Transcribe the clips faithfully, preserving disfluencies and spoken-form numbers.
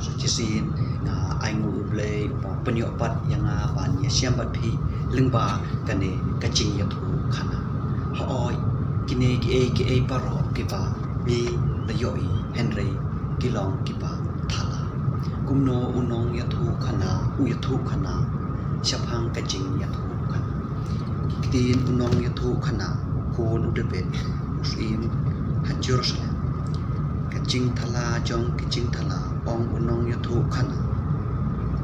Shisien nga ai nguh ïa U Blei uba pynïoh pat ïa nga ban ïashem bad phi lyngba kane ka jingïathuhkhana. Hooid, kine kiei kiei baroh kiba ngi la ïohi hynrei ki long kiba thala. Kumno u nongïathuhkhana u ïathuhkhana shaphang ka jingïathuhkhana? Ki ktien u nongïathuhkhana, u khun u David, u syiem ha Jerusalem. Ka jingthala jong ki jingthala, ong u nongïathuhkhana.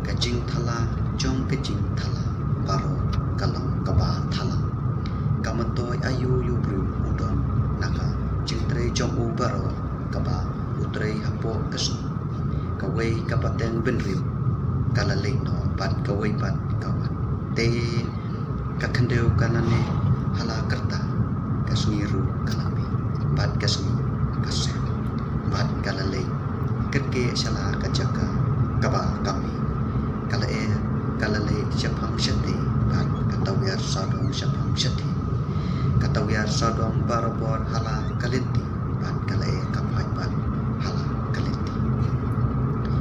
Ka jingthala jong ki jingthala baroh ka long kaba thala. Ka myntoi aïu ïa u briew u don na ka jingtrei jong u baroh kaba u trei hapoh ka sngi. Kawei ka pateng bynriew ka la leit noh bad kawei pat ka wan. Te ka khyndew ka la neh ha la kyrta, ka sngi ruh ka la mih bad ka sngi ka sem, bad ka la leit kyrkieh sha la ka jaka kaba ka mih. Ka la er, ka la leit shaphang shatei bad ka tawiar sawdong shaphang shatei. Ka tawiar sawdong barabor ha la ka lynti bad ka la er ka paidbah ha la ka lynti.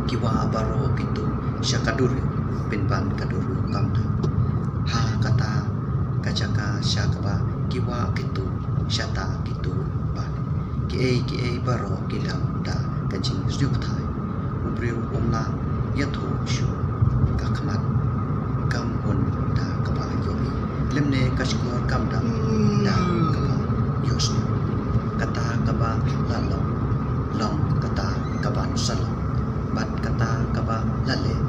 Ki wah baroh kito sha ka duriaw, pynban ka duriaw kam dap. Ha kata ka jaka sha kaba ki wah kito, shata kito bad. Kiei kiei baroh ki dap da ka jingsngewbha. U briew um lah ïathuh shuh, ka khmat kam hun da kaba ïohi, lymne ka shkor kam dap da kaba ïohsngew. Kata kaba la long, long kata kaban sa long, bad kata kaba la leh,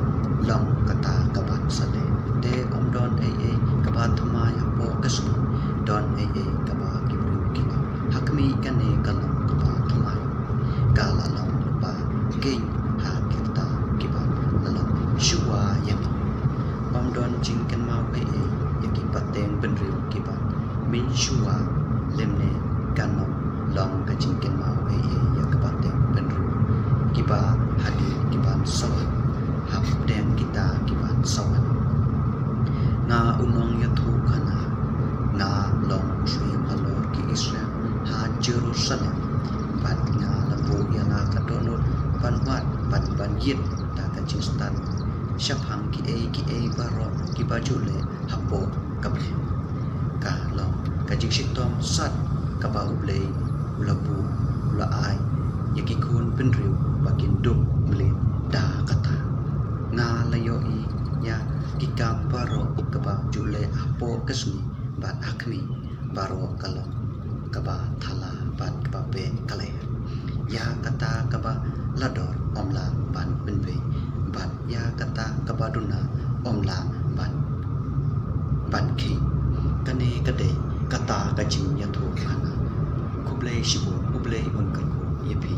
long kata kaban sa leh. Te ym don ei ei kaba thymmai hapoh ka sngi, don ei ei kaba ki briew ki ong, ha khmih, kane ka long kaba thymmai. Ka la long lypa keiñ ha kita kiba la long shuwa ïa ngi. Ym don jingkynmaw ei ei ïa ki pateng bynriew kiba mih shuwa, lymne kan ym long ka jingkynmaw ei ei ïa ki pateng bynriew kiba hadien kiban sa wan, hapdeng kita kiban sa wan. Nga u nongïathuhkhana, nga long u syiem halor ki Israel ha Jerusalem, bad nga la buh ïa la ka dohnud ban wad bad ban ïit da ka jingstad shaphang kiei kiei baroh kiba ju leh hapoh ka Blei. Ka long ka jingshitom sat kaba U Blei u la buh, u la ai ïa ki khun bynriew ba kin dup mlien da kata. Nga la ïohi ïa ki kam baroh kaba ju leh hapoh ka sngi bad ha khmih, baroh ka long kaba thala bad kaba beh kali. Ïa kata kaba la dor ym lah ban pynbeit, bad ïa kata kaba duna ym lah ban, ban khih. Kane ka dei kata ka jingïathuhkhana. Khublei shibun, U Blei un kyrkhu ïa phi.